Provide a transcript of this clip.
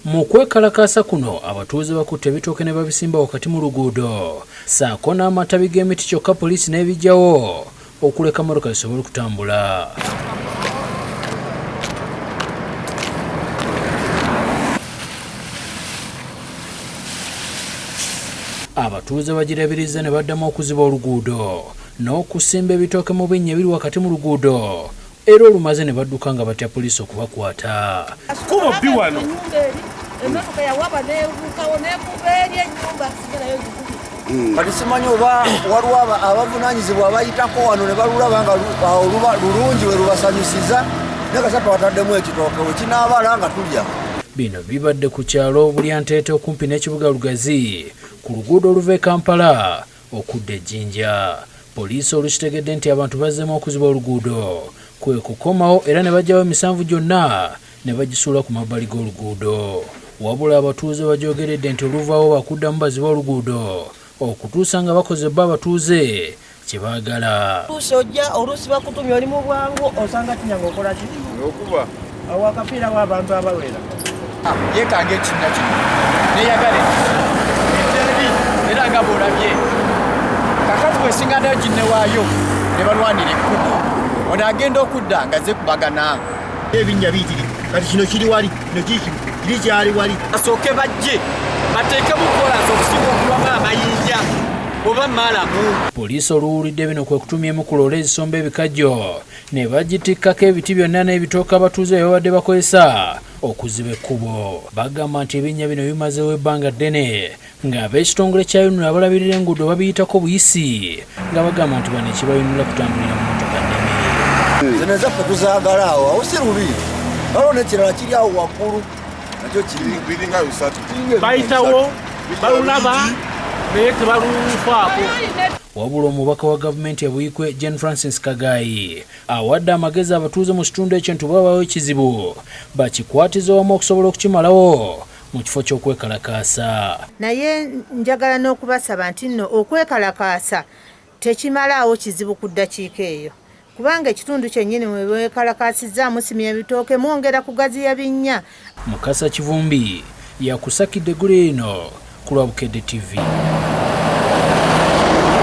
Mu kwekalakaasa kuno abatuuze bakutte ebitooke ne babisimba wakati mu luguudo ssaako n'amatabi g'emiti kyokka poliisi n'ebiggyawo okuleka mmotoka zisobole okutambula. Abatuuze bagirabirizza ne baddamu okuziba oluguudo n'okusimba ebitooke mu binnya ebiri wakati mu luguudo era olumaze ne badduka nga batya poliisi okubakwata. Kubo bbi wano. Emmotoka yawaba nebuukawo nekuba eri ennyumba sigalayo zikubye. Kati simanyi oba waliwo abavunaanyizibwa abayitako wano ne balulaba nga lulungi we lubasanyusiza, naye kasita twataddemu ekitooke we kinaabala nga tulya. Bino bibadde ku kyalo Bulyanteete okumpi n'ekibuga Lugazi ku luguudo oluva e Kampala okudda e Jinja. Poliisi olukitegedde nti abantu bazzeemu okuziba oluguudo kwe kukomawo era ne baggyawo emisanvu gyonna ne bagisuula ku mabbali g'oluguudo. Wabula abatuuze bajoogeredde nti oluvaawo bakuddamu bazibe oluguudo okutuusa nga bakoze bo abatuuze kye baagala. Oluusi ojja, oluusi bakutumye oli mu bwangu, osanga kinya ng'okola ki? Okuba. Awo akafiirawo abantu abawera. Yeekanga ekinnya kino neyagala eri era nga bw'olabye kakati bwesinganayo ginne waayo ne balwanira ekkubo ono agenda okudda nga zekubagana. Ebinnya biyitirivu kati kino kiri wali kino kiri kiri kyali wali. Basooke bajje bateekemu kolansi okusinga okubamu amayinja oba malamu. Poliisi oluwulidde bino kwe kutumya emu ku loole ezisomba ebikajjo ne bagitikkako ebiti byonna n'ebitooke abatuuze bye babadde bakozesa okuziba ekkubo. Bagamba nti ebinnya bino bimazeewo ebbanga ddene ng'ab'ekitongole kya UNRA abalabirira enguudo babiyitako buyisi nga bagamba nti bano ekibayunula kutambulira mu mmotoka nnene. Zino ezaffe tuzaagala awo awo si lubi, waliwo n'ekirala kiri awo waggulu nakyo kiri biringa bisatu. Bayitawo balulaba naye tebalufaako. Wabula omubaka wa gavumenti e Buikwe Jane Francis Kagayi awadde amagezi abatuuze mu kitundu ekyo nti bwabawo ekizibu bakikwatize wamu okusobola okukimalawo mu kifo ky'okwekalakaasa. Naye njagala n'okubasaba nti nno okwekalakaasa tekimalaawo kizibu ku ddakiika eyo, kubanga ekitundu kyennyini mwe mwekalakaasizza musimye ebitooke mwongera kugaziya binnya. Mukasa Kivumbi yakusakidde eggulire lino ku lwa Bukedde TV.